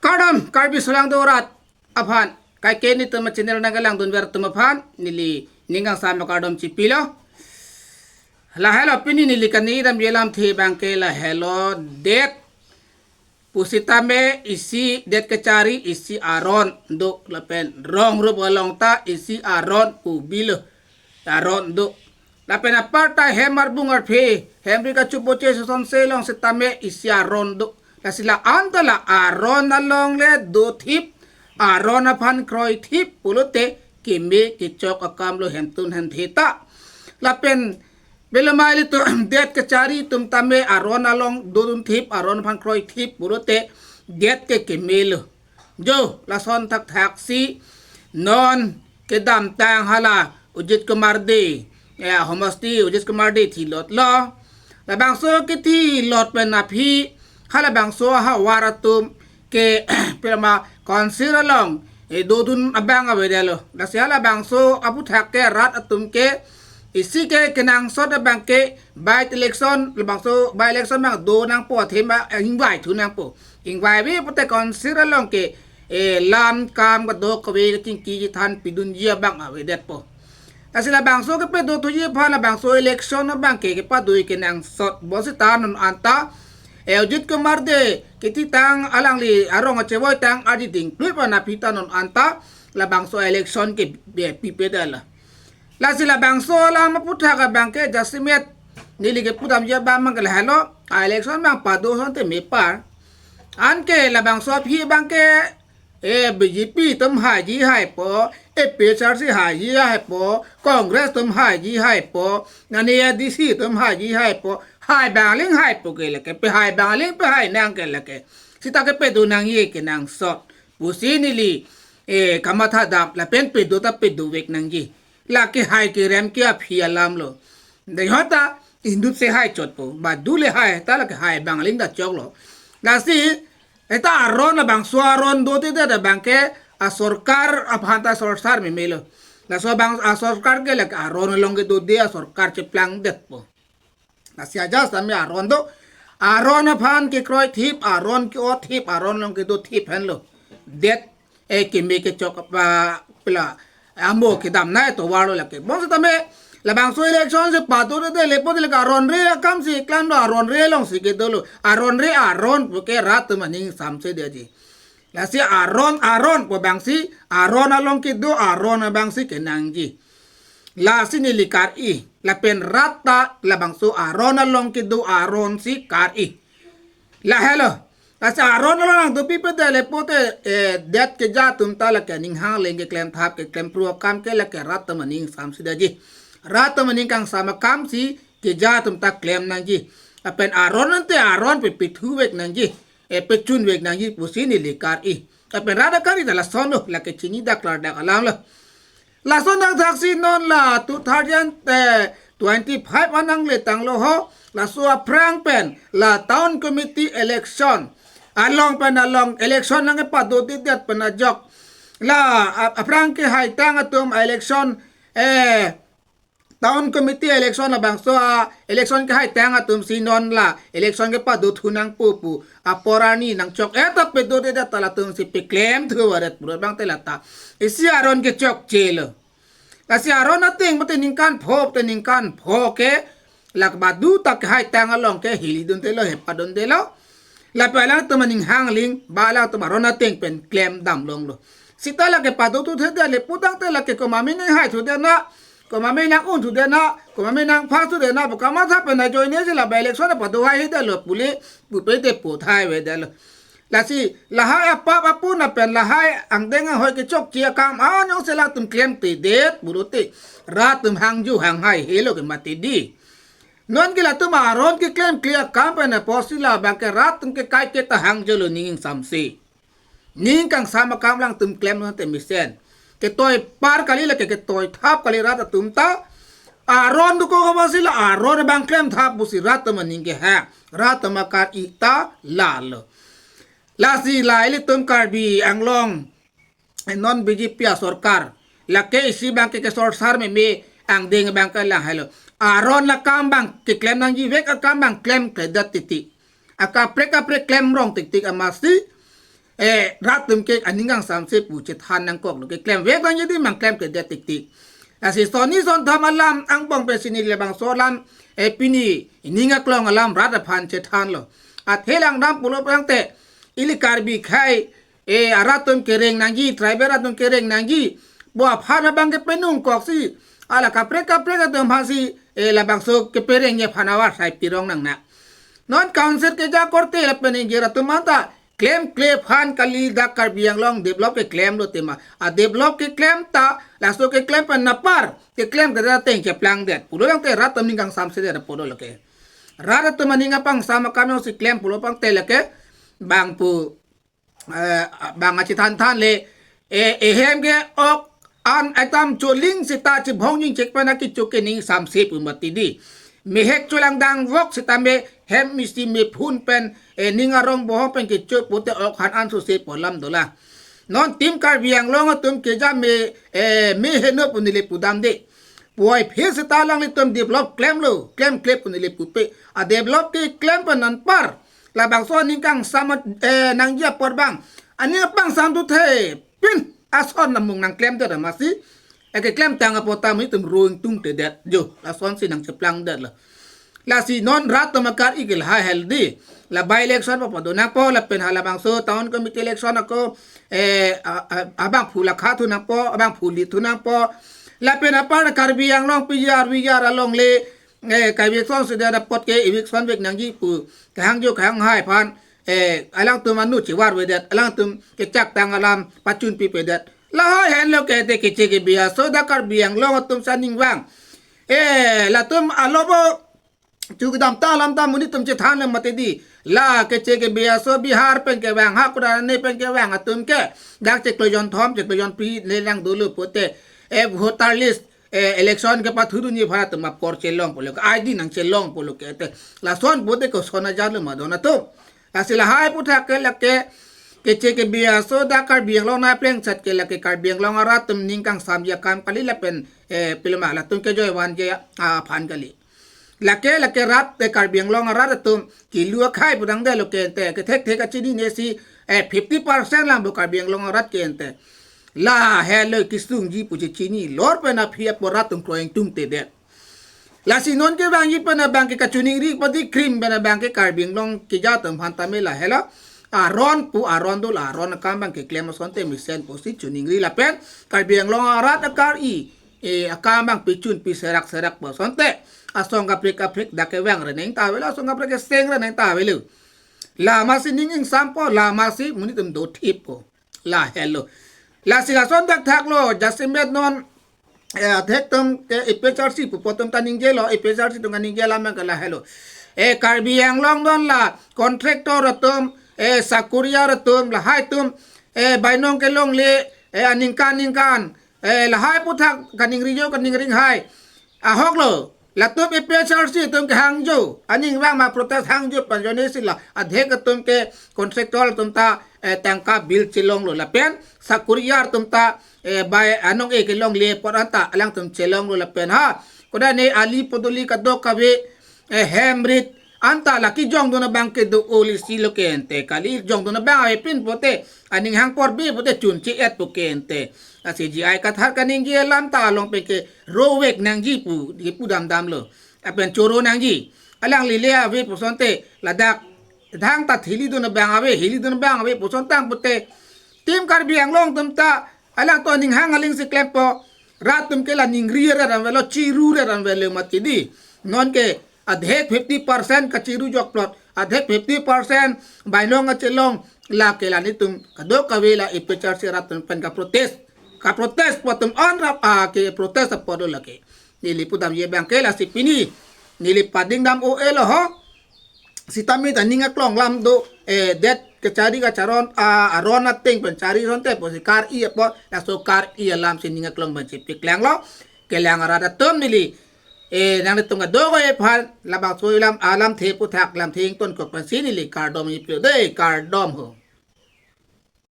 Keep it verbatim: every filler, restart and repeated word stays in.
Kardom Karbi Solangdo arat aphan, kaike netum a-channel nangkelangdunver atum aphan neli ning kangsam akardom chipilo. Lahelo pini neli kaningje alam the abangke lahelo, det pusitame isi, det kechari isi aron do lapen rong rup along ta isi aron pu bilo, aron do. Lapen aparta hem arbung arphe, hem ri kachupoche sosonse along sitame isi aron do. Lasi la-an ta la aron along le dothip, aron aphan kroithip pulote keme kechok akam lo hemtun hemthe ta. Lapen belamai le to det kechari atum tame aron along dodunthip, aron aphan kroithip pulote det ke keme lo. Jo, lason thakthak si non kedamtang hala Ajit Kumar Dey, eh, homosti Ajit Kumar Dey thilot lo. Labangso kethilot pen aphi halabangso ahavar atum ke pirma council along, eh, dodun abang avedetlo. Lasi halabangso aphuthak ke rat atum ke isi ke kenangsot abangke by election, labangso by election abang do nangpo, athema, eh, ingvaithu nangpo. Ingvaive pute council along ke, eh, lam kam kadokave kachingki chethan pidunji abang avedetpo. Lasi labangso kepado thuji aphan labangso election abangke kepado kenangsot. Bonsita non anta, eh, Ajit Kumar Dey kethitang alangli arong achevoitang ardi dingplui pen aphi ta non anta labangso election ke, eh, pipedetlo. Lasi labangso alam aphuthak abangke jasemet neli kepudamji abang abangke lahelo, a-election abang pado asonte mepar. Anke labangso aphi abangke, eh, B J P atum haiji haipo, A P H L C haiji haipo, Congress atum haiji haipo, nani A D C atum haiji haipo, hai abang aling haipo ke lake, pehai abang aling pehai nang ke lake. Sita kepado nangji kenangsot pusi neli, eh, kamatha dam lapen pado ta padovek nangji. Lake hai kerem ke aphi alam lo. Dei hota indut se hai chotpo. Badu le hai ta lake hai abang aling ta choklo. Lasi eta aron labangso aron dodedet abangke asorkar aphan ta sorsar memelo. Laso abang asorkar ke lake aron along kedode asorkar cheplangdetpo. Lasi ajat tame aron do. Aron aphan kekroithip, aron ke-othip, aron along kedothip henlo. Det, eh, keme kechok apa pela amo kedam nai tovar lo lake. Bonsitame labangso election si padodedet le pute lake aron re akam si klemlo, aron re along si kedolo. Aron re aron puke rat atum aning samse detji. Lasi aron, aron pu abang si, aron along kedo, aron abang si kenangji. Lasi neli kar-i, lapen rat ta labangso aron along kedo aron si kar-i. Lahelo. Lasi aron along nangdopi pedet le pute, eh, det keja atum ta lake aning hang leng keklem thap keklem pro akam ke lake rat atum aning samse detji. Rat atum aning kangsam akam si keja atum ta klem nangji. Lapen aron ante aron pe pethuvek nangji, eh, pechunvek nangji pusi neli kar-i. Lapen rat akar-i ta lasonlo, lake chini dak klardak alam lo. Lason thakthak si non la two thousand, eh, twenty-five anang le tanglo ho, laso aphrang pen la town committee election along pen along election nangkepadodedet pen ajok la a-, aphrang kehaitang atum election, eh, town committee election labangso a-election kehaitang atum si non la election kepado thu nangpo pu apor arni nangchok-et ta padodedet ta latum si peklem thu varet pura abang te lata isi aron kechokche lo. Lasi aron ateng pute ningkan pho, pute ningkan pho ke lak badu ta kehaitang along ke hilidunde lo, hepadunde lo. Lapen alangtum aning hang leng, ba alangtum aron ateng pen klem dam longlo. Sita lake pado thuthedet le putangte lake komat me nanghaithudet na, komat me nang-unthudet na, komat me nangphathudet na, pu kamatha pen ajoine si la by election pado haihedetlo pule, pupe te pothai avedetlo. Lasi lahai apap apun apen lahai angdeng anghoi kechokche akam anyong si latum klemthedet pulote rat atum hangjo hanghai helo ke mati di. Non ke latum aron keklemkle akam pen apotsi labangke rat atum ke kaike ta hangjolo ning samse. Ning kangsam akam alangtum klem nang te mesen. Ketoi par kali lake ketoi thap kali rat atum ta. Aron dokok apotsi la aron abang klem thap pusi rat atum aning kehang. Rat atum akar-i ta lalo. Lasi la ilitum Karbi Anglong non B J P asorkar lake isi abangke kesorsar meme angdeng abangke lang helo. Aron akam abang keklem nangjivek akam abang klemkledet titi. Akaprek kaprek klem rong tiktik amatsi eh, rat atum ke aning kangsamse pu chethan nangkoklo, keklem vek nangji di ma klemkledet tiktik. Lasi sonni sonthom alam angbong pensi neli labangso alam, eh, pini ning aklong alam rat aphan chethanlo. Athe langdam pulo pangte ili Karbi akhei, eh, arat atum kereng nangji, tribal atum kereng nangji pu aphan abang ke penung koksi, ala kaprek kaprek atum aphansi, eh, labangso keperengji aphan awa sai pirong nangnak. Non council keja korte lapen ingjir atum anta klemkle aphan kali, dak Karbi Anglong develop keklemlo tema. A develop keklem ta, laso keklem pen anpar keklem kata ateng cheplangdet pulo, tangte rat atum ning kangsamsedet apotlo ke. Rat atum aning kangsam akam jongsi klem pulo pangte lake bang pu, eh, bang achethan than le, eh, ehem ke ok an item choling seta chibhong jingchek pen akecho ke ning samse pu mati di. Mehek cholangdang vok seta me hem misi mephun pen, eh, ning arong boho pen kecho pute ok han an sose pu alam dola. Non Team Karbi Anglong atum keja me, eh, me heno pu neli pudamde. Puvoiphit seta alanglitum develop klemlo, klemkle pu neli pupe. A develop keklem pen anpar labangso aning kangsam, eh, nangji apor bang aning kangsam tuthe pin ason namung nangklemdet amatsi, eh, keklem tang apot ta munitum ro ingtungtedet jo, lasonsi nangcheplangdetlo. Lasi non rat atum akar-i ke lahai hel di. La by election pa pado nangpo, lapen halabangso town committee election ako, eh, a-, a-, abangphu lakha thu nangpo, abangphu li thu nangpo. Lapen apar Karbi Anglong P R V R along le, eh, Karbi Anglong sida dapot ke eviction vek nangji pu kahangjo kahanghai aphan, eh, alangtum anu chivarvedet, alangtum kechaktang alam pachunpipedet. Lahai henlo ke te keche kebi aso dak Karbi Anglong atum si aning vang. Eh, latum alobo chukdam ta alam ta munitum chethan le mati di. La keche kebi aso Bihar pen kevang, ha kudane pen kevang atum ke dak chiklo jonthom, chiklo jonphli le nang dolo pute, eh, voter list, eh, election kepathudunji aphan atum apor chelong pulo ke, I D nangchelong pulo ke te. Lason pute koson ajar lo ma don atum. Lasi lahai aputhak ke lake keche kebi aso dak Karbi Anglong nangplengset ke lake Karbi Anglong arat atum ning kangsamji akam kali lapen, eh, piloma latum kejoi vanji aphan kali. Lake, lake rat, eh, Karbi Anglong arat atum kilu akhei pudamdetlo ke ente, kethekthek kachinine si, eh, fifty percent lang bo Karbi Anglong arat ke ente. La helo kisungji pu chechinilor pen aphi apor rat atum kroi ingtungtedet. Lasi non kevangji pen abang ke kachiningri padi krim pen abang ke Karbi Anglong keja atum aphan tame la helo. Aron pu aron dola, aron akam abang keklem asonte mesen pusi chiningri lapen Karbi Anglong arat akar-i, eh, akam abang pichunpi serak serak pu asonte asong kaprek kaprek dak kevang reneng ta avelo, asong kaprek keseng reneng ta avelo. La amatsi ning ingsampo, la amatsi munitum dothippo. La helo. Lasi lason thakthaklo, jasemet non, eh, adhek atum ke A P H L C pupo atum ta ningjelo, A P H L C atum kaningje alam ke la helo. Eh, Karbi Anglong non la contractor atum, eh, sakuria atum, lahai atum, eh, bainong kelongle, eh, aningkan ningkan, eh, lahai aputhak kaningrijo kaningringhai ahoklo. Latum A P H L C atum kehangjo, aning vang ma protest hangjo pu ajoine si la adhek atum ke contractor atum ta, eh, tangka bill chelonglo lapen sakuria atum ta, eh, bai anong-e kelongle apot anta alangtum chelonglo lapen ha kudane ali podoli kadokave, eh, hem rit anta la kejongdun abang ke do-o lisi lo ke ente, kali jongdun abang avepin pute, aning hang apor bi pute chun che-et po ke ente. Lasi G I Kathar kaningje alam ta along pen ke rovek nangji pu, di pudamdamlo. Lapen choro nangji. Alangli le ave pu asonte ladak thangta hilidun abang ave, hilidun abang ave pu ason tang pute Team Karbi Anglong atum ta alangtum aning hang aling si klempo. Rat atum ke la ningri rat an avelo, chiru rat an avelo mati di. Non ke adhek fifty percent kachiru jokplot, adhek fifty percent bainong kachelong, lake la nelitum kadokave la A P H L C rat atum pen kaprotest. Kaprotest pu atum an rap a keprotest apotlo lake. Neli pudamji abang ke lasi pini neli padingdam o-elo ho. Sitame ta ning aklong alam do, eh, det kachari kacharon, ah, aron ateng pen chari asonte pusi kar-i apot, laso kar-i alam si ning aklong pen chepaklanglo. Kelang arat atum neli, eh, nanglitum kadokave aphan labangso alam, alamthe aputhak lamthe ingtonkok pensi neli kardom iplo dei, kardom ho.